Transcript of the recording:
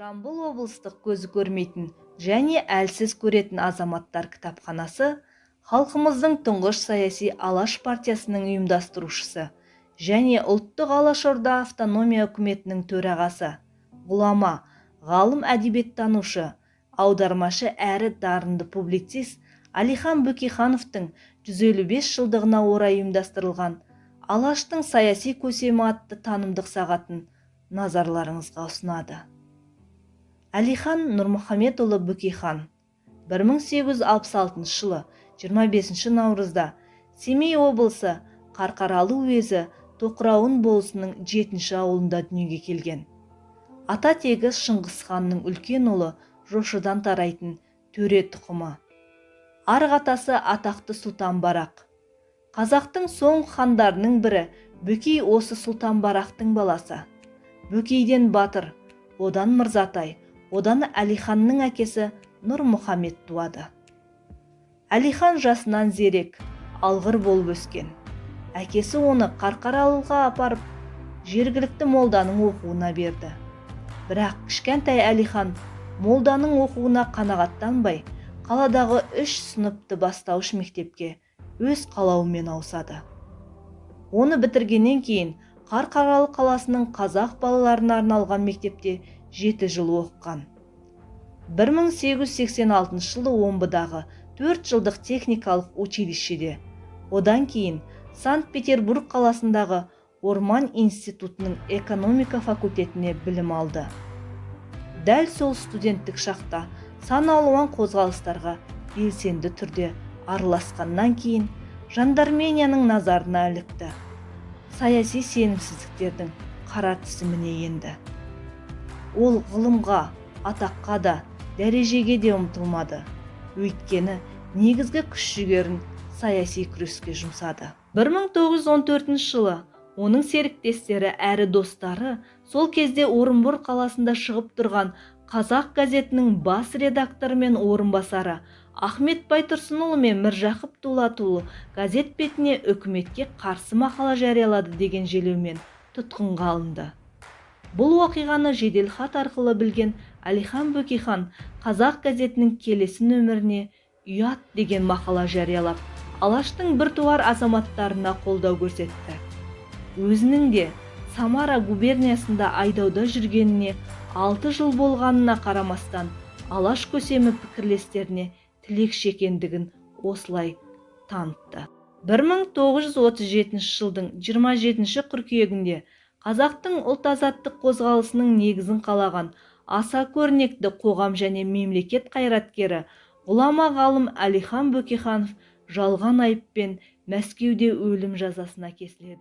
Жамбыл облыстық көзі көрмейтін және әлсіз көретін азаматтар кітапханасы халқымыздың тұңғыш саяси Алаш партиясының ұйымдастырушысы және ұлттық Алашорда автономия үкіметінің төрағасы, ғұлама, ғалым, әдебиеттанушы, аудармашы әрі дарынды публицист Әлихан Бөкейхановтың 155 жылдығына орай ұйымдастырылған «Алаштың саяси көсемі» атты танымдық сағатын назарларыңызға ұсынады. Әлихан Нұрмұхаметұлы Бөкейхан 1866 жылы 25 наурызда Семей облысы Қарқаралы уезі Тоқырауын болысының жетінші ауылында дүниеге келген. Ата тегі Шыңғыс ханның үлкен ұлы Жошыдан тарайтын төре тұқымы. Арғы атасы атақты Сұлтан Барақ. Қазақтың соңғы хандарының бірі Бөкей осы Сұлтан Барақтың баласы. Бөкейден Батыр, одан Мырзатай, одан Әлиханның әкесі Нұрмұхамед туады. Әлихан жасынан зерек, алғыр болып өскен. Әкесі оны Қарқаралыға апарып, жергілікті молданың оқуына берді. Бірақ кішкентай Әлихан молданың оқуына қанағаттанбай, қаладағы үш сыныпты бастауыш мектепке өз қалауымен ауысады. Оны бітіргеннен кейін Қарқаралы қаласының қазақ балаларына арналған мектепте 7 жыл оқыған. 1886 жылы Омбыдағы 4 жылдық техникалық училищеде, одан кейін Санкт-Петербург қаласындағы Орман институтының экономика факультетіне білім алды. Дәл сол студенттік шақта сан алуан қозғалыстарға белсенді түрде араласқаннан кейін жандарменияның назарына ілікті. Саяси сенімсіздіктердің қара тізіміне енді. Ол ғылымға, атаққа да, дәрежеге де ұмтылмады, өйткені негізгі күш жігерін саяси күреске жұмсады. 1914 жылы оның серіктестері әрі достары, сол кезде Орынбор қаласында шығып тұрған «Қазақ» газетінің бас редакторы мен орынбасары Ахмет Байтұрсынұлы мен Міржақып Дулатұлы газет бетіне үкіметке қарсы мақала жариялады деген желеумен тұтқынға алынды. Бұл оқиғаны жеделхат арқылы білген Әлихан Бөкейхан «Қазақ» газетінің келесі нөміріне «Ұят» деген мақала жариялап, Алаштың біртуар азаматтарына қолдау көрсетті. Өзінің де Самара губерниясында айдауда жүргеніне 6 жыл болғанына қарамастан, Алаш көсемі пікірлестеріне тілекші екендігін осылай танытты. 1937 жылдың 27 қыркүйегінде қазақтың ұлт азаттық қозғалысының негізін қалаған аса көрнекті қоғам және мемлекет қайраткері, ғұлама ғалым Әлихан Бөкейханов жалған айыппен Мәскеуде өлім жазасына кесіледі.